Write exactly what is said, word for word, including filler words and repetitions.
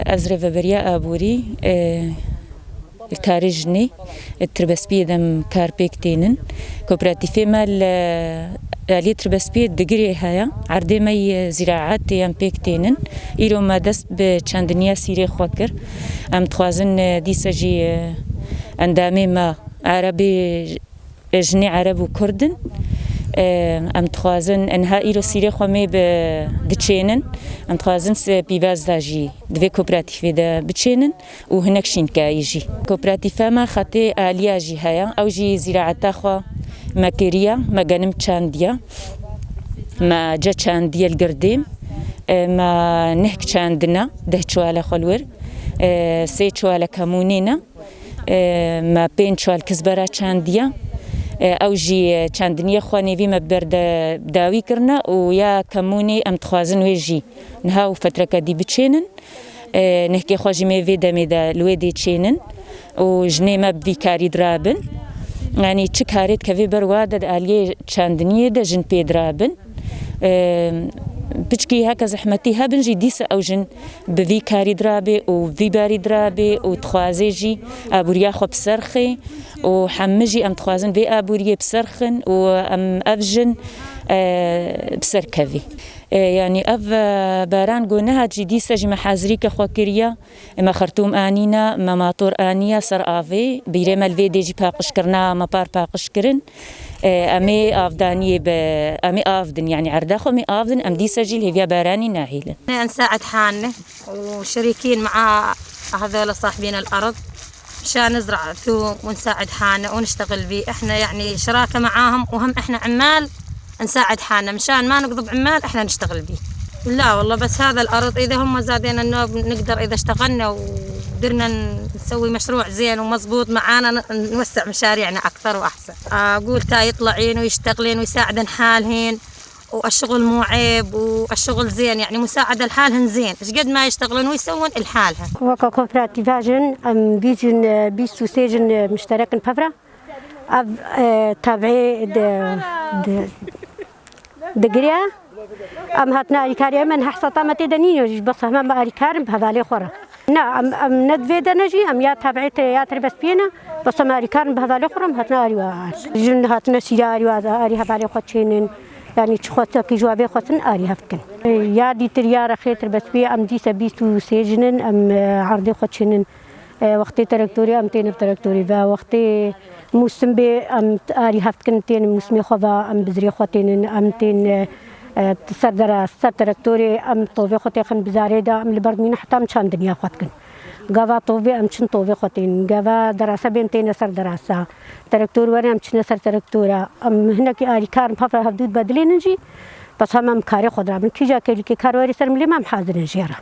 Ez rêveberiya aborî, e, li karê jinê, e, Tirbespiyê de em kar pêk tênin. Kooperatîfê me li aliyê Tirbespiyê digirê heye. Erdê me yê zîraetê em pêk tênin. Îro me dest bi çandiniya sîrê xwe kir. Em dixwazin, e, dîsa jî, e, endamê me Erebê Jinê Ereb û Kurd in. Em dixwazin, niha îro sîrê xwe mê bi diçênin. Em dixwazin se pîvaz de jî di vê kooperatîfê de biçênin û hinek şînkayî jî. Kooperatîfa me xetê aliya jî heye. Ew jî zîraeta xwe me kiriye, me genim çandiye. Me ce çandiye li girdêm. Me nehk çandina, deh çewale xwe li wir. Sê çewale kemûnê ne. E, me pênc çal kizbera çandiya. E, ew jî, e, çandiniyê xwe nêvî me bi berde dawî kirine û ya kemûnê em dixwazin wê jî niha û fetreke dî biçênin. E, nehkê xwe jî me vê demê de li wê dê çênin û jinê me bi vî karî dirabin. Yanî çi karê dikeve ber wa de di aliyê çandiniyê de jin pê dirabin. Em, piçkî heke zehmetî hebin jî dîsa ew jin bi vî karî dirabê û vî barî dirabê û dixwazê jî aboriya xwe bi ser xê û hemî jî em dixwazin vê aboriyê bi ser xin û em ev jin, e, bi ser kevî. E, yanî ev, e, baran ku nehat jî dîsa jî me hazirîke xwe kiriye. Me xertûm anîne, me mator aniye ser avê. Bîrê me li vê dê jî paqij kirina, me par paqij kirin. E, em ê avdaniyê bi, em ê av din, yanî erda xwe em ê av din, em dîsa jî li hêviya baranî nahêlin. نساعد حالنا وشريكين مع هذول صاحبين الأرض مشان نزرع ثوم ونساعد حالنا ونشتغل بيه. احنا يعني شراكة معاهم وهم احنا عمال نساعد حالنا مشان ما نقضب عمال احنا نشتغل بيه. لا والله، بس هذا الأرض إذا هم زادين النوب نقدر إذا اشتغلنا وقدرنا نسوي مشروع زين ومزبوط معانا ن-، نوسع مشاريعنا أكثر وأحسن. أقول تا يطلعين ويشتغلين ويساعدن حالهن، والشغل مو عيب، والشغل زين، يعني مساعدة لحالهن زين، إيش قد ما يشتغلن ويسوون لحالهن. Weke kooperatîfa jin, em bîst jin, bîst û sê jin muşterek in pevra. Ev, e, tabiê di, di, digiriya. Em hatina alîkarê me, hesata me tê de nîne jî, bes heme me alîkar in bi hevalê xwe re. Na, em, em ne di vê de ne jî, em ya tabiê te, ya Tirbespiyê ne, bes em alîkar in bi hevalê xwe re, em hatina alî wa. Jin hatine sîra alî wa, alî hevalê xwe çênin. Yanî çi xwestekî ji wa bê xwestin alî hev dikin. Ya dîtir ya rexê Tirbespiyê em dîse bîst û sê jin in, em, e, erdê xwe çênin. E, wextê terektorê em têne bi terektorê ve, wextê mûsim bê em alî hev dikin, tên mûsimê xwe ve, em bizirê xwe tênin, em tên, e, e, ser dera, ser terektorê em tovê xwe têxin bizarê de, em li ber dimînin heta em çandiniya xwe dikin. Gava tovê em çin tovê xwe tên, gava derasa bê em têne ser derasa. Terektor were em çine ser terektora. Em hinekî alîkar in, pevra hevdû dibedilênin jî, bes hema em karê xwe dirabin. Kîja kêlîkê kar werê ser milê me em hazir in jê re.